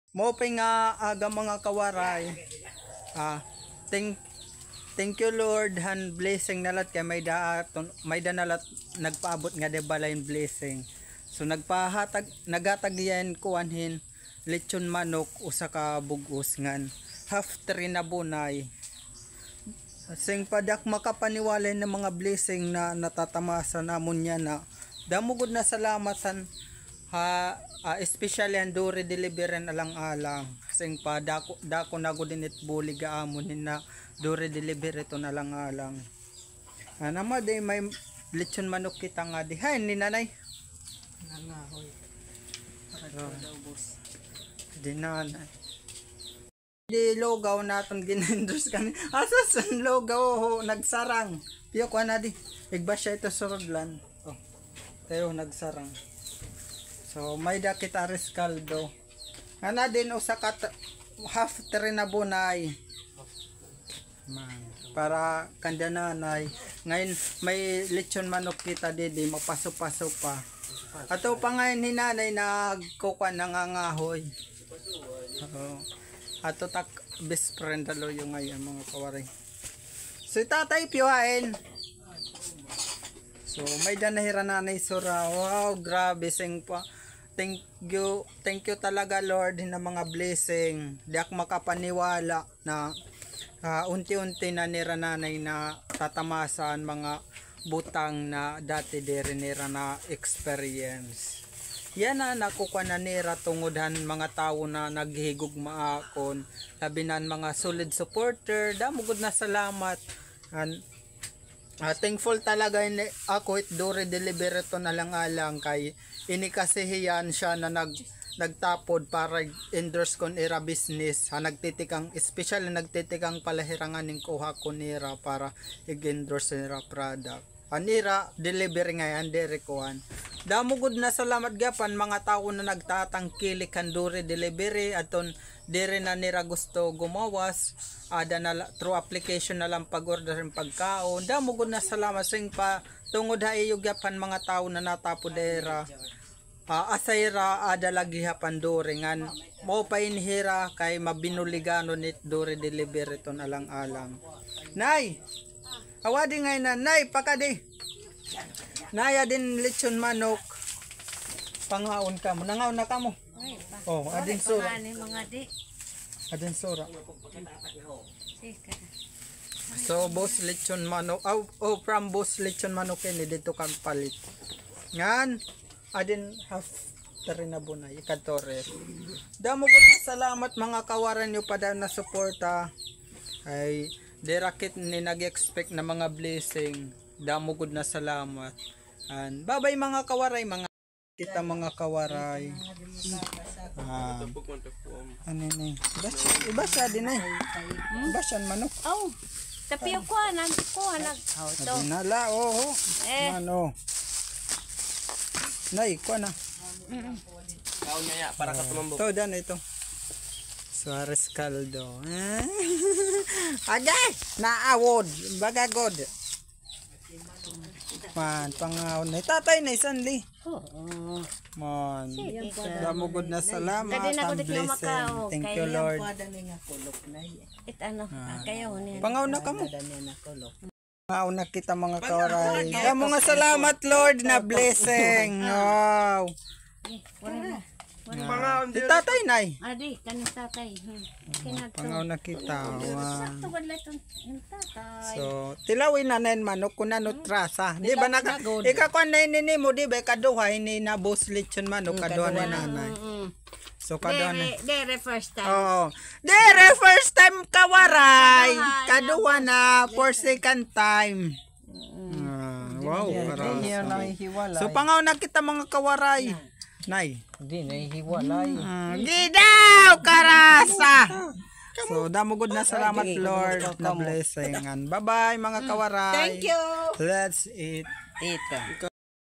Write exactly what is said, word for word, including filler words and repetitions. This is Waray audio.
Maupay nga aga, mga kawaray. Ah, thank, thank you, Lord, han blessing na lat kay may da aton, may da na lat nagpaabot nga di balay hin blessing. So, nagpahatag, naghatag hiya hin kuan hin lechon manok, usa ka bug-os ngan half tray na bunay. Sing pa, di ak makapaniwala hin mga blessing na natatamasa namon yana. Damo gud na salamat han, ha, ah, especially han Duri Delivery hin Alang-alang. Sing pa, dako, dako na gud ini it bulig ha amon hin Duri Delivery hiton Alang-alang. Ana, ma, di may lechon manok kita nga di. Hay, ni nanay. Nangahoy. Para daw, boss. Di nanay. Di lugaw naton gin-endorse kami. Asa san lugaw ho, nagsarang. Piyo ko ana di. Igbasya ito surudlan. Oh. Tayo nagsarang. So, may da kita riskaldo. Ana din usa ka t-, half tray na bunay. Man, para kanda nanay. Ngayon, may lechon manok kita didi, mapaso-paso pa. Ato pa ngayon hi nanay nagkukuan, nangangahoy. Oo. Ato tak best friend da luyo ngayon, mga kawaray. So, tatay, piyo hain. So, may da na hira nanay sura. Wow, grabe, sing pa. Thank you, thank you talaga, Lord, hin mga blessing. Di ak makapaniwala na, ah, unti-unti na nira nanay natatamasa an mga butang na dati diri nira na-experience. Yana, nakukuan na nira tungod han mga tawo na naghihigugma akon, labi na an mga solid supporter. Damo gud na salamat. An, ah, thankful talaga ini ako hit Duri Delivery hiton Alang-alang kay ini kasi hiya an siya na nag-, nagtapod para endorse kon ira business. Ha, nagtitikang, especially nagtitikang pala hira ngan hin kuha ko nira para ig-endorse nira product. An ira delivery ngay-an, diri kuan. Damo gud na salamat gihap han mga tawo na nagtatangkilik han Duri Delivery, adton diri na nira gusto gumawas, ada na la-, through application na lang pag-order hin pagkaon. Damo gud na salamat, sing pa, tungod ha iyo gihap han mga tawo na natapod hira. Ah, asay ra ada la gihap an Duri ngan mao pa ini hira kay mabinuliganon it Duri Delivery hiton Alang-alang. Nay! Aw, adi ngay-an, Nay, pakadi. Nay, adin lechon manok. Pangaon kamo. Nangaon na kamo. Ay, pa. Oh, adin sura. Pangaon ni mga di. Adin sura. Sige. So, boss lechon manok. Oh, oh, from boss lechon manok ini didto kag palit. Ngan, adin half tray na bunay, ikadto ref. Damo gud na salamat, mga kawaray, niyo pa dayon na suporta. Ay, diri kita nag-expect na mga blessing. Damo gud na salamat. And bye-bye, mga kawaray, mga kita, mga kawaray. Ah, ano ni? Ibas-, ibasya dinhi. Ibasya an manok. Aw, tapio ko, anak ko, anak. Aw, ito. Dinala, oo. Eh. Ano? Nay, kuha na. Mm-mm. Kaon na ya, para ka tumambok. Ito, dan ito. Suarez Caldo. Agay! Naawod. Baga god. Man, pangaon na. Tatay na isan li. Oo. Man. Sige ka. Damo gud na salamat. Kadi na ko ang di kayo blessing. Makao. Thank you, Lord. It ano, ah, kayo ni. Pangaon na kamo. Pangaon na kita, mga kawaray. Damo nga salamat, Lord, na blessing. Wow. Eh, wala na. Wala na. Ah, si tatay, nay. Adi, kani tatay. Hmm. Pangaon na kita. Wow. Sakto ba la iton tatay? So, tilawin na na hin manok kun ano trasa. Di ba naka-, ikakuan na ini nimo, di ba? Ikaduha ini na boss lechon manok, kaduha ni nanay. Mm, mm. So, kaduha na. Diri, diri first time. Oo. Diri first time, kawaray. Kaduha na, for second time. Ah, wow, karasa. So, pangaon na kita, mga kawaray. Nay. Di na hiwalay. Ah, di daw, karasa. So, damo gud na salamat, Lord, na blessing. And bye-bye, mga kawaray. Thank you. Let's eat. Eat.